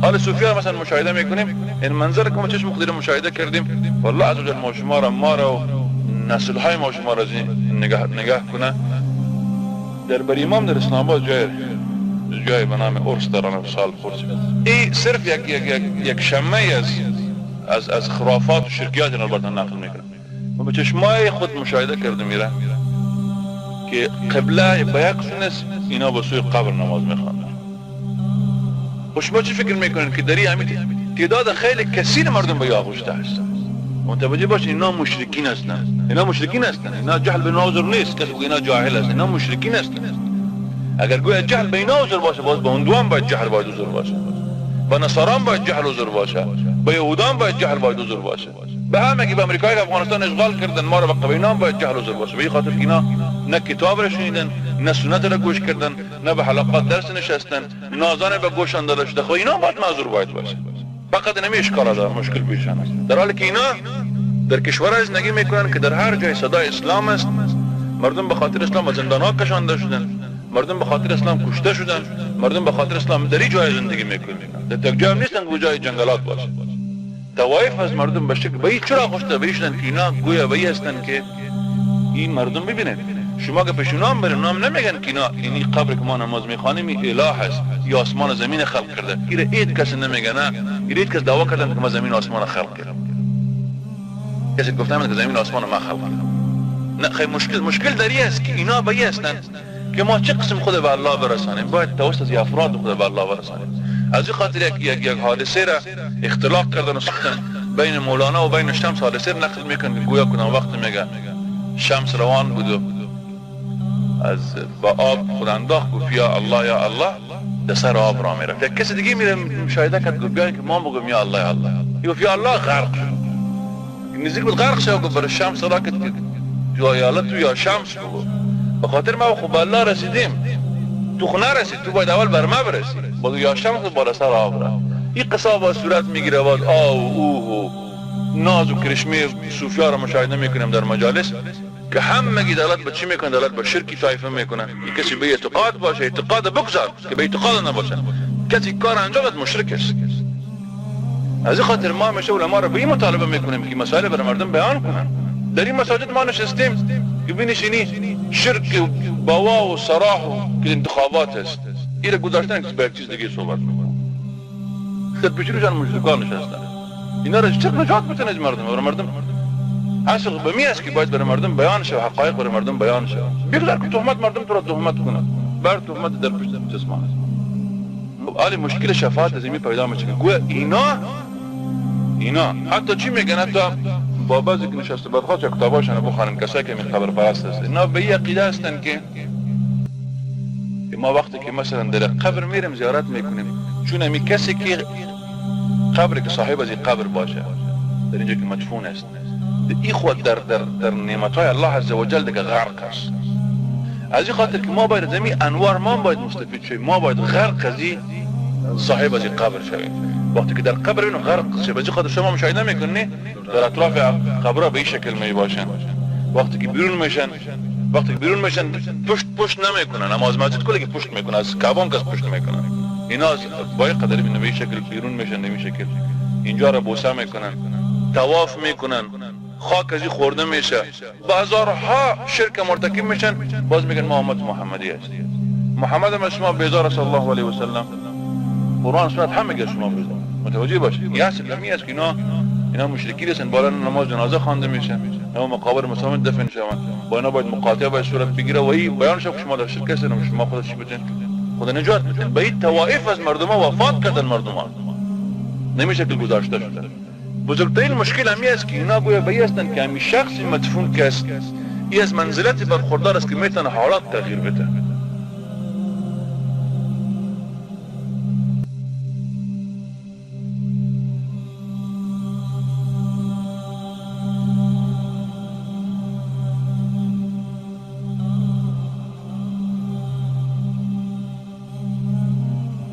حال صوفیا مثلا مشاهده میکنیم، این منظر که ما چشم خود مشاهده کردیم، والله عز وجل ما شما را، ما را و نسل های ما شما را نگاه کنه. در بر امام در اسلام آباد جای به نام عرس در آن سال پرسید. این صرف یک یک یک یک شمه از خرافات و شرکیات اینا براتون نقل میکنم. ما به چشمای خود مشاهده کردم میره که قبله به یک سو، اینا به سوی قبر نماز میخوانند. و شما چی فکر میکنین که در همین تعداد خیلی کثیر مردم به آغشته هستند؟ متوجه باشین اینا مشرکین هستند، اینا مشرکین هستند، اینا جهل به اینا عذر نیست، کسی بگه اینا جاهل هستند، اینا مشرکین هستند. اگر گویا جهل به اینا عذر باشه، باز به هندوان باید جهل باید عذر باشه، به نصاران باید جهل عذر باشه، به یهودان باید جهل باید عذر باشه، به همگی به امریکایی که افغانستان اشغال کردن ما را به اینا باید جهل عذر باشه. به این خاطر که اینا نه کتاب را شنیدن، نه سنت را گوش کردن، نه به حلقات درس نشستن، نه اذان به گوشان داده شده. خب اینا باید معذور باید باشه. فقط نمی اشکال داره، مشکل پیشان است. در حالی که اینا در کشورهای زندگی میکنن که در هر جای صدای اسلام است، مردم به خاطر اسلام به زندان ها کشانده شدن، مردم به خاطر اسلام کشته شدن، مردم به خاطر اسلام در این جای زندگی میکنن. در یک جای هم نیستن که جای جنگلات باشه. توایف از مردم به شکل به این چرا خوشته به این شدن که اینا گویا به این هستن که این مردم ببینن. شما که پیش اونام برین، اونام نمیگن که اینا اینی قبر که ما نماز میخوانیم این اله است، یا آسمان و زمین خلق کرده. ایره اید کسی نمیگه، نه ایره اید کس دعوا کردن که ما زمین و آسمان خلق کردم. کسی گفتن که زمین و آسمان ما خلق کردم. نه خیلی مشکل در این است که اینا به این هستن که ما چه قسم خود به الله برسانیم. باید توسط از افراد خود به الله برسانیم. از این خاطر یک حادثه را اختلاق کردن و ساختن بین مولانا و بین شمس. حادثه را نقل میکنن که گویا کنم وقت میگه شمس روان بود و از با آب خود انداخت، گفت یا الله یا الله، در سر آب را میرفت. یک کسی دیگه میره مشاهده کرد، گفت بیاین که ما بگم یا الله یا الله. گفت یا الله، غرق شد. نزدیک بود غرق شد. گفت برای شمس را که یا الله تو یا شمس بگو، به خاطر ما خب الله رسیدیم، تو خو نرسید، تو باید اول بر ما برسی. باز یا شمس بالا سر آب را. این قصه با صورت میگیره، باز آو اوه و ناز و کرشمه صوفیا را مشاهده میکنیم در مجالس که همگی دلالت به چی میکنن؟ دلالت به شرکی طایفه میکنن. این کسی به اعتقاد باشه، اعتقاد بگذار که به اعتقاد نباشه، کسی کار انجام داد مشرک است. از این خاطر ما همیشه علما را به این مطالبه میکنیم که مسائل برای مردم بیان کنن. در این مساجد ما نشستیم که بنشینی شرک و بوا و صراح و که انتخابات است، این گذاشتن که به یک چیز دیگه صحبت میکنن. در پیشروشان مشرکان نشستن. اینا را چه نجات بتن از مردم؟ برای مردم اصل به می است که باید برای مردم بیان شود، حقایق برای مردم بیان شود. بگذار که تهمت مردم تو را تهمت کنند، بر تهمت در پشت جسمان است. حالی مشکل شفاعت از این پیدا میشه که گویا اینا حتی چی میگن؟ حتی با بعضی که نشسته برخواست یا کتاباشان بخوانن، کسایی که خبر پرست هست، اینا به این عقیده هستن که ما وقتی که مثلا در قبر میریم زیارت میکنیم، چون همی کسی که قبر که صاحب از این قبر باشه در اینجا که مدفون است، این خود در در در نعمتهای الله عز وجل دیگه غرق است. از این خاطر که ما باید از این انوار ما باید مستفید شویم، ما باید غرق از این صاحب از این قبر شویم. وقتی که در قبر اینو غرق شویم، از این خاطر شما مشاهده میکنی در اطراف قبرها به این شکل می باشن. وقتی که بیرون میشن، وقتی که بیرون میشن پشت نمیکنن، اما از مسجد کلی که پشت میکنن، از کعبه کس پشت میکنن. اینا با این قدر به این شکل بیرون میشن، به این شکل اینجا را بوسه میکنن، طواف میکنن، خاک از خورده میشه، با هزارها شرک مرتکب میشن، باز میگن ما امت محمدی هست. محمد هم از شما بیزار صلی الله علیه و سلم، قرآن سنت هم میگه شما بیزار. متوجه باشید این اصل همی است که اینا مشرکی هستن. بالا نماز جنازه خوانده میشه، اینا مقابر مسلمان دفن شوند، با اینا باید مقاطعه باید صورت بگیره و این بیان شه که شما در شرک هستین، شما خود چی بتین، خود نجات بتین. به این توائف از مردم ها وفات کردن، مردم ها نمیشه که گذاشته شده. بزرگترین مشکل همی است که اینا گویا به این هستند که همی شخصی مدفون که است، ای از منزلت برخوردار است که میتونه حالات تغییر بده.